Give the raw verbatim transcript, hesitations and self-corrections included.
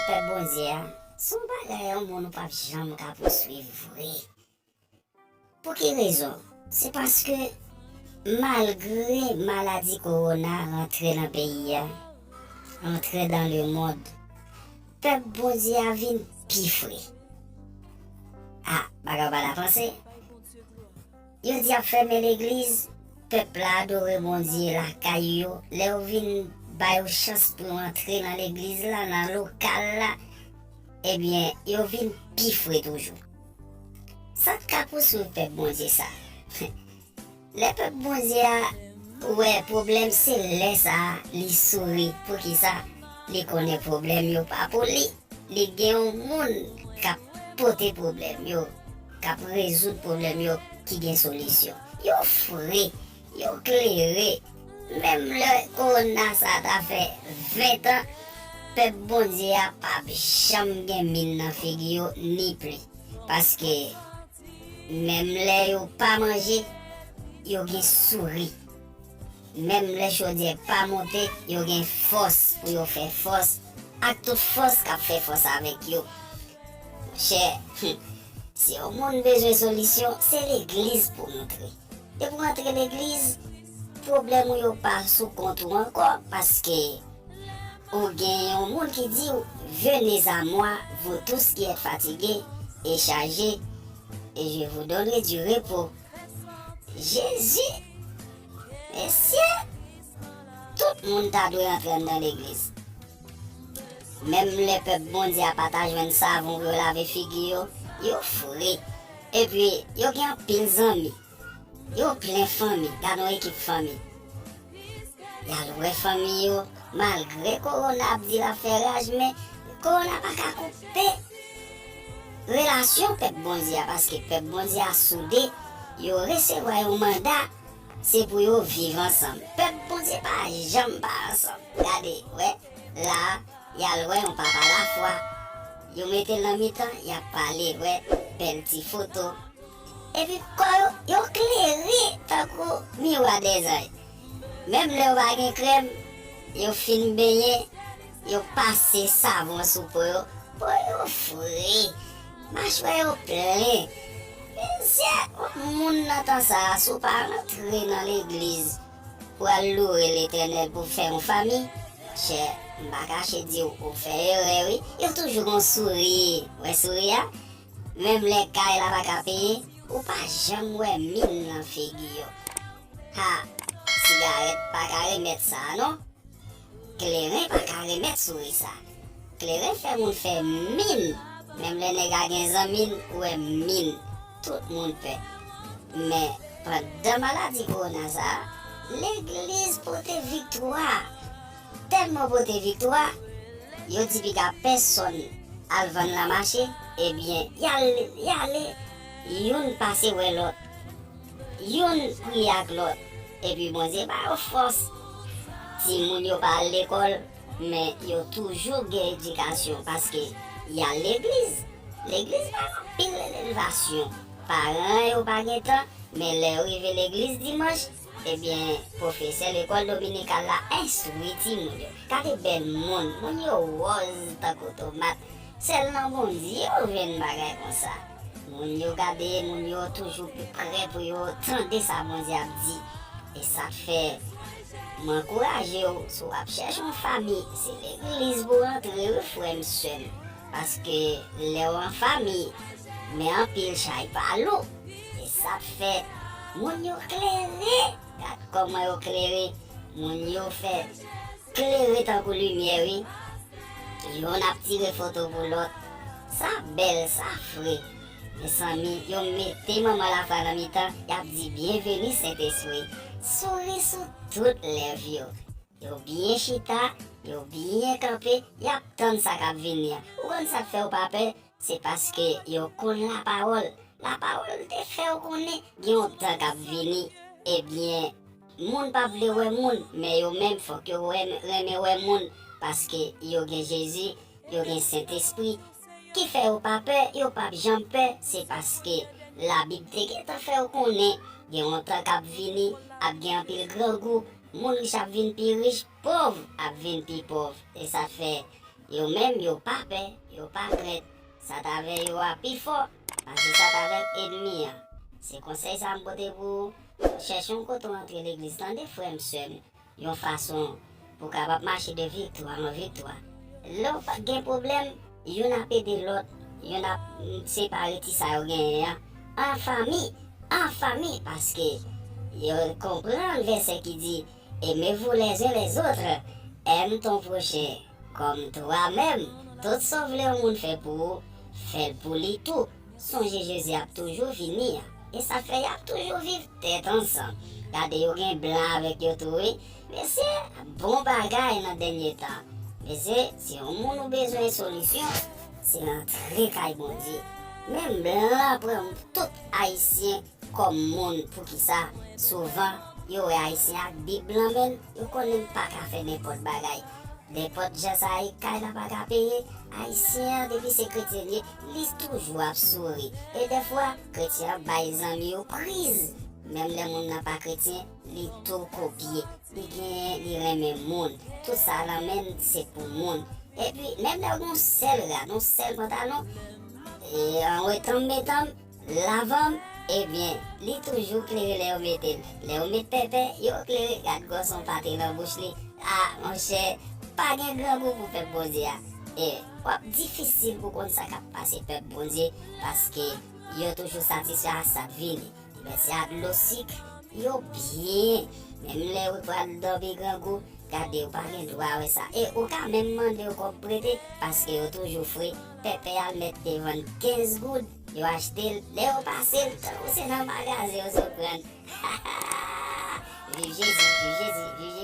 pèp Bondye a, se yon bagay yon moun ou p ap janm ka pouswiv vre. Pou ki rezon? Se paske malgre maladi kowona rantre nan peyi a, rantre dans le monde, pèp Bondye a vin pi fre. A, bagay ou pa ta panse? Yo di y ap fèmen legliz, pèp la adore Bondye lakay yo. Lè yo vin ba yo chans pou yo antre nan legliz la, nan lokal la, ebyen, yo vin pi fre toujou. Sa k ka pouswiv pèp Bondye sa? Lè pèp Bondye a wè pwoblèm, se lè sa a li souri. Poukisa? Li konnen pwoblèm yo pa pou li. Li gen yon moun k ap pote pwoblèm yo, k ap rezoud pwoblèm yo, ki gen solisyon. Yo fre, yo klere. Menm lè kowona sa ta fè ven tan, pèp Bondye a p ap janm gen min nan figi yo, ni pli. Paske menm lè yo pa manje, yo gen souri. Menm lè chodyè pa monte, yo gen fòs pou yo fè fòs ak tout fòs k ap fè fòs avèk yo. Monchè, si yon moun bezwen solisyon, se legliz pou w antre. Depi w antre legliz, pwoblèm ou yo pa sou kont ou ankò, paske ou gen yon moun ki di w, Venez à moi, vous tous qui êtes fatigués et chargés, et je vous donnerai du repos. Jezi! Mesye! Tout moun ta dwe antre anndan legliz. Menm lè pèp Bondye a pa ta jwenn savon pou yo lave figi yo, yo fre. Epi, yo gen anpil zanmi. Yo plen fanmi. Gad yon ekip fanmi. Y al wè fanmi yo, malgre kowona ap di l ap fè raj, men kowona pa ka koupe relasyon pèp Bondye a, paske pèp Bondye a soude, yo resevwa yon manda, se pou yo viv ansanm. Pèp Bondye pa janm pa ansanm. Gade, wè, la a, y al wè yon papa lafwa. Yo mete l nan mitan, y ap pale, wè, bèl ti foto. Epi kò yo, yo klere tankou miwa dèzanj. Menm lè yo pa gen krèm, yo fin benyen, yo pase savon sou po yo, po yo fre, machwè yo plen. Mesye, yon moun nan tan sa a, si w pa rantre nan legliz pou w al loure Letènèl pou w fè yon fanmi, monchè, m pa kache di w, ou fè erè wi. Yo toujou gon souri. Wè souri a? Menm lè kay la pa ka peye, ou pa janm wè min nan figi yo. Ha, sigarèt pa ka remèt sa a non. Kleren pa ka remèt souri sa. Kleren fè moun fè min. Menm lè nèg la gen zanmi l, ou wè min. Tout moun pè. Men, pandan maladi kowona sa a, legliz pote viktwa. Tèlman pote viktwa, yo di piga pèsonn al vann nan mache, ebyen, y al, y ale, youn pase wè lòt. Youn priye ak lòt, epi Bondye ba yo fòs. Timoun yo pa al lekòl, men yo toujou gen edikasyon, paske y al legliz. Legliz bay anpil elevasyon. Paran yo pa gen tan, men lè yo rive legliz dimanch, ebyen, pwofesè lekòl dominikal la enstwi timoun yo. Gade bèl moun, moun yo wòz tankou tomat. Sèl nan Bondye ou jwenn bagay konsa. Moun yo gade, moun yo toujou pi prè pou yo tande sa Bondye ap di. E sa k fè, m ankouraje w, si w ap chèche yon fanmi, se legliz pou w rantre wi, frè m, sè m. Paske lè w an fanmi, men anpil chay pa lou. E sa k fè, moun yo klere. Gad kòman yo klere. Moun yo fè klere tankou limyè, wi. Youn ap tire foto pou lòt. Sa bèl, sa fre. Mezanmi, yo mete manman lafwa nan mitan, y ap di, byenveni, Sentespri. Souri sou tout lèv yo. Yo byen chita, yo byen kanpe, y ap tann sa k ap vini an. Ou konn sa k fè yo pa pè? Se paske yo konn lapawòl. Lapawòl te fè yo konnen gen yon tan k ap vini. Ebyen, moun p ap vle wè moun, men yo menm fòk yo wè, renmen wè moun, paske yo gen Jezi, yo gen Sentespri. Ki fè yo pa pè, yo p ap janm pè, se paske Labib te gentan fè yo konnen gen yon tan k ap vini, ap gen anpil grangou, moun rich ap vin pi rich, pòv ap vin pi pòv. E sa fè Yo menm, yo pa pè, yo pa krent. Sat avè yo a pi fò pase sat avèk ènmi an. Se konsèy sa m pote pou ou. Chèche yon kote w antre legliz, tande, frè m, sè m, yon fason pou w kapab mache de viktwa an viktwa. Lè w pa gen pwoblèm, youn ap ede lòt, youn ap separe ti sa yo genyen an, an fanmi, an fanmi, paske yo konprann vèsè ki di, Aimez-vous les uns les autres, aime ton prochain comme toi-même. Tout sa w vle yon moun fè pou ou, fè l pou li tou. Sonje Jezi ap toujou vini an. E sa fè y ap toujou viv tèt ansanm. Gade, yo gen blan avèk yo tou, wi. Mesye, bon bagay nan dènye tan. Mesye, si yon moun ou bezwen solisyon, se antre kay Bondye. Menm blan an pran tout Ayisyen kòm moun. Poukisa? Souvan, yo wè Ayisyen ak Bib lan men l, yo konnen l pa ka fè nenpòt bagay. Nenpòt jan sa ye, kay la pa ka peye, Ayisyen an, depi se kretyen l ye, li toujou ap souri. E dèfwa, kretyen an bay zanmi yo kriz. Menm lè moun nan pa kretyen, li tou kopye. Li genyen, li renmen moun. Tout sa nan men l, se pou moun. Epi, menm lè w gen yon sèl rad, yon sèl pantalon, e, an wetanm metanm, lavanm, ebyen, li toujou klere lè yo mete l. Lè yo met pèpè, yo klere, gad gwòs yon pate nan bouch li. A, monchè, pa gen grangou pou pèp Bondye a. E, w ap difisil pou konn sa k ap pase pèp Bondye, paske yo toujou satisfè a sa k vini. Ebyen, se a dlo sik, yo byen. Menm lè yo pral dòmi grangou, gade, ou pa gen dwa wè sa. E ou ka menm mande yo kòb prete, paske yo toujou fre. Pèpè a mèt te vann kenz goud, yo achte l. Lè yo pase l, tankou se nan magazen yo sot pran l. Viv Jezi, viv Jezi, viv